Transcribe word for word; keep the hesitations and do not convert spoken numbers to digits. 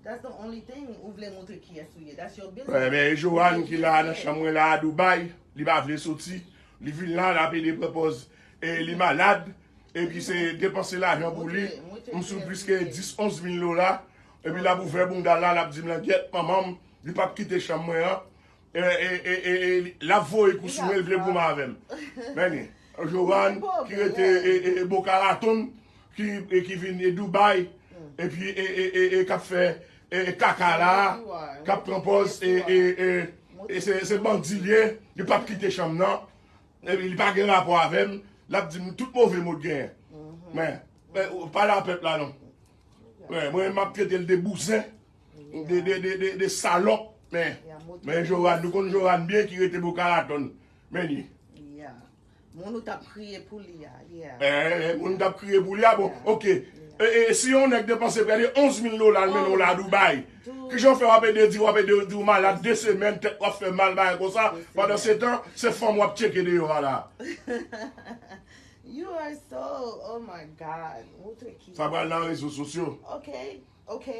That's the only thing. Ou vle montre kiyès ou ye. That's your business. Wè, men Joanne ki la nan chanm mwen la a Dubai, li pa vle soti. Li vin la, l ap ede pran pòz e li malad. Epi se depanse lajan pou li. M sou plis ke dis, onz mil dola. Epi l ap ouvè bounda la, l ap di m langyèt manman m, li p ap kite chanm mwen an. E, e, e, e, e, l ap voye kou sou mwen, l vle goumen avè m. Men, Joanne, ki rete e, e, e, Boca Raton, ki, e, ki vin e Dubai, epi e, e, e, e, k ap fè e, e, kaka la, k ap pran pòz, e, e, e, e se, se bandi l ye, li p ap kite chanm nan, epi li pa gen rapò avè m, l ap di m tout move mo l genyen. Men, men, ou pale a pèp la non. Men, mwen, m ap trete l de bouzen, de, de, de, de, de salòp, men, men Joanne, nou konn Joanne byen ki rete Boca Raton. Men li. Moun ou t ap kriye pou li a, yeah. Eh, moun ou t ap kriye pou li a, bon, ok. E, e, si yon nèg depanse prè de onz mil dola, l mennen w la Dubai. Kijan w fè w ap ede di, w ap ede di w malad de semèn, tèt w ap fè mal, bagay konsa. Pandan se tan, se fanm w ap tcheke deyò a la. You are so, oh my God. Montre ki. Sa pral nan rezo sosyo. Ok, ok.